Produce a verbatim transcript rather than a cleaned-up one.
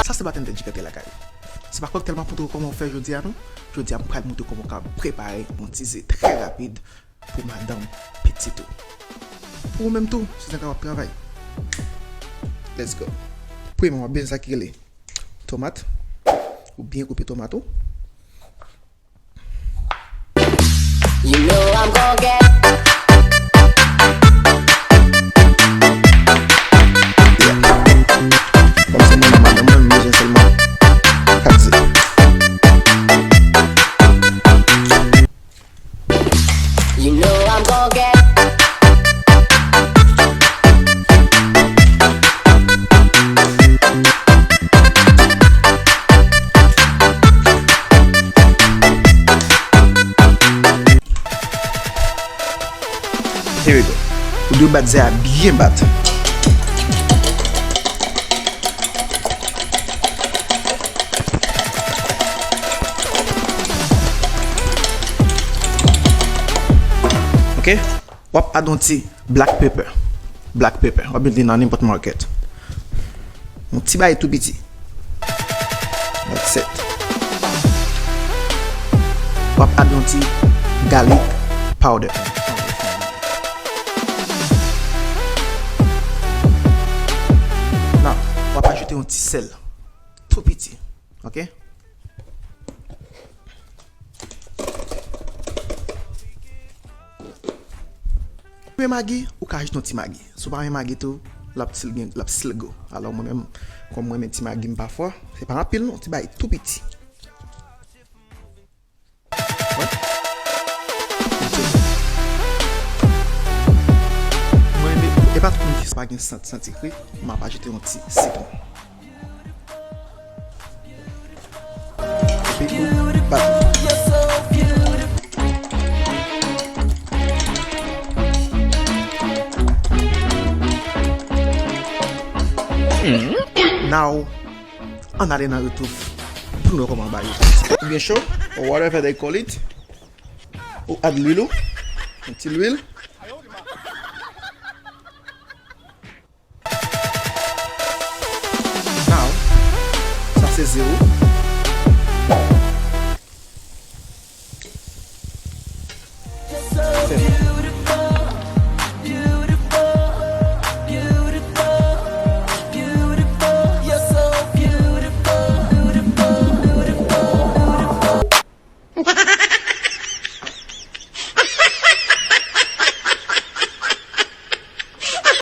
Sa se batèm de Djikante lakay. Se pa kòktèl m ap montre w kòman w fè jodi a non. Jodi a m pral montre w kòman w ka prepare yon ti ze trè rapid pou madanm pitit ou. Pou ou menm tou, si se ka w ap travay. Let's go. Premyèman, w ap bezwen sa ki rele tomat. Ou byen koupe tomat ou. You know I'm gon' get. Yeah. Kòm se mwen, madanm mwen, m bezwen sèlman kat ze. You know I'm gon' get. Here we go. Ou dwe bat ze a byen bat. Ok? W ap add yon ti black pepper. Black pepper. W ap jwenn li nan nenpòt market. Yon ti bagay tou piti. That's it. W ap add yon ti garlic powder. Now, w ap ajoute yon ti sèl. Tou piti. Ok? Renmen magi, ou ka ajoute yon ti magi. Si w pa renmen magi tou, l ap still gen, l ap still go. Alò mwen menm, kòm mwen renmen ti magi m pafwa, se pa anpil non, ti bagay tou piti. Wè. Mwen renmen, e pa tout moun ki pa gen sant, sant sikre, m ap ajoute yon ti sitwon. Epi ou bat. Now, ann ale nan YouTube pou nou wè kòman bagay yo. Oubyen cho, or whatever they call it. Ou add lwil ou, yon ti lwil. Now, sa se ze ou.